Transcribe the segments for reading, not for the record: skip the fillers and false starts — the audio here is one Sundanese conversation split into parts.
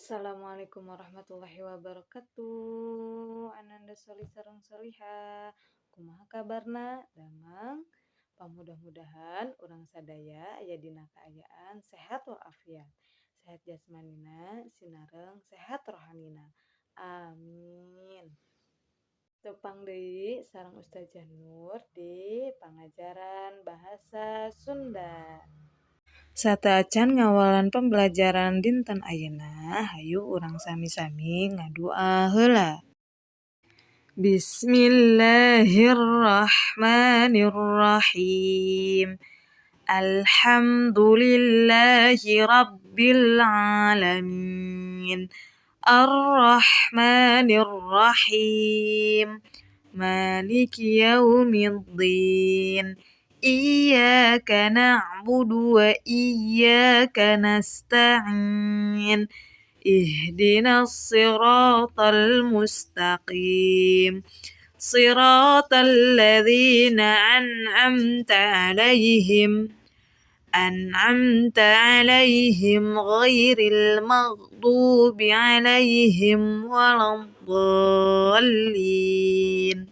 Assalamualaikum warahmatullahi wabarakatuh. Ananda sholih sareng sholihah. Kumaha kabarna? Damang? Pamudah-mudahan urang sadaya aya dina kaayaan sehat walafiat. Sehat jasmanina sinareng sehat rohanina. Amin. Tepang deui sareng Ustazah Nur di pangajaran bahasa Sunda. Sateuacan ngawalan pembelajaran dinten ayeuna, hayu urang sami-sami ngadua heula. Bismillahirrahmanirrahim. Alhamdulillahi rabbil alamin. Arrahmanirrahim. Maliki yaumiddin. Iyyaka na'budu wa iyyaka nasta'in. Ihdinas siratal mustaqim. Siratal ladzina an'amta 'alaihim. An'amta 'alaihim ghairil maghdubi 'alaihim waladdallin.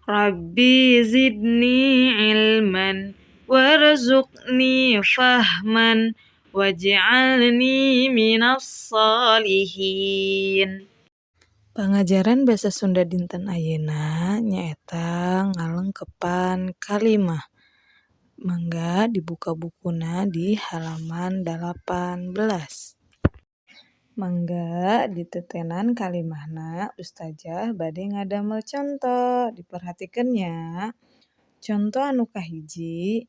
Rabbi zidni ilman warzuqni fahman waj'alni minas sholihin. Pangajaran bahasa Sunda dinten ayeuna nyaeta ngalengkepan kalimah. Mangga dibuka bukuna di halaman 18. Mangga ditetenan kalimahna, Ustazah bade ngadamel conto, diperhatikeun nya. Conto anu kahiji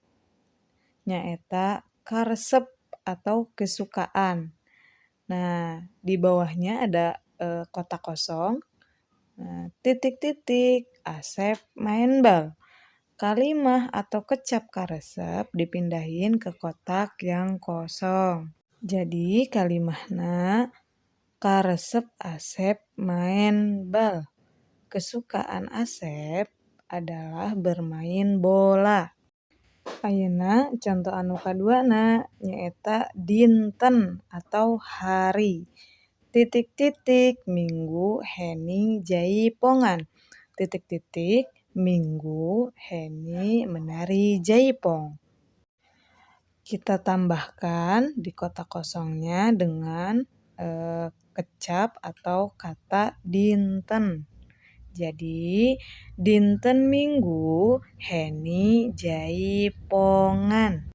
nyaeta karesep atau kesukaan. Nah, di bawahnya ada kotak kosong. Nah, titik-titik Asep main bal. Kalimah atau kecap karesep dipindahin ke kotak yang kosong. Jadi kalimahna karesep Asep maen bal. Kesukaan Asep adalah bermain bola. Ayeuna conto anu kaduana nyaeta dinten atau hari. Titik-titik Minggu Heni jaipongan. Titik-titik Minggu Heni menari jaipong. Kita tambahkan di kotak kosongnya dengan kecap atau kata dinten. Jadi, dinten Minggu Heni jaipongan.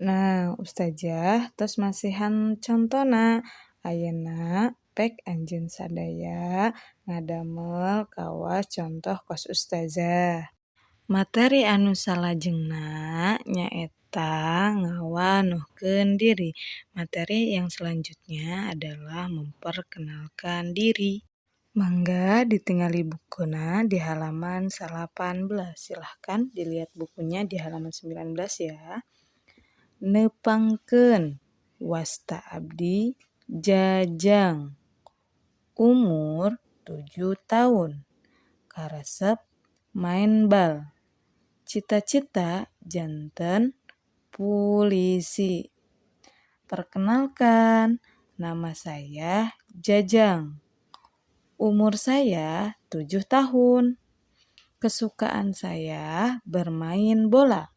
Nah, Ustazah tos masihan contona. Ayeuna pek anjeun sadaya ngadamel kawas contoh kos Ustazah. Materi anu salajengna nyaeta ngawanuhkeun diri. Materi yang selanjutnya adalah memperkenalkan diri. Mangga ditingali bukuna di halaman 18. Silahkan dilihat bukunya di halaman 19 ya. Nepangkeun, wasta abdi Jajang. Umur 7 tahun. Karesep maen bal. Cita-cita janten pulisi. Perkenalkan, nama saya Jajang. Umur saya 7 tahun. Kesukaan saya bermain bola.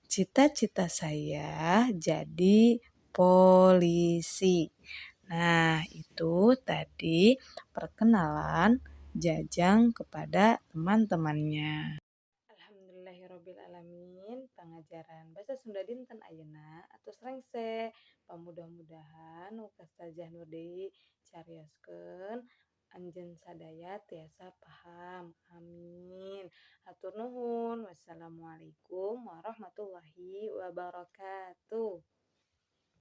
Cita-cita saya jadi polisi. Nah, itu tadi perkenalan Jajang kepada teman-temannya. Alhamdulillahirabbil alamin, pangajaran bahasa Sunda dinten ayeuna atos rengse. Pamudah-mudahan nu ku Ustazah Nur deui carioskeun anjeun sadaya tiasa paham. Amin. Hatur nuhun. Wassalamualaikum warahmatullahi wabarakatuh.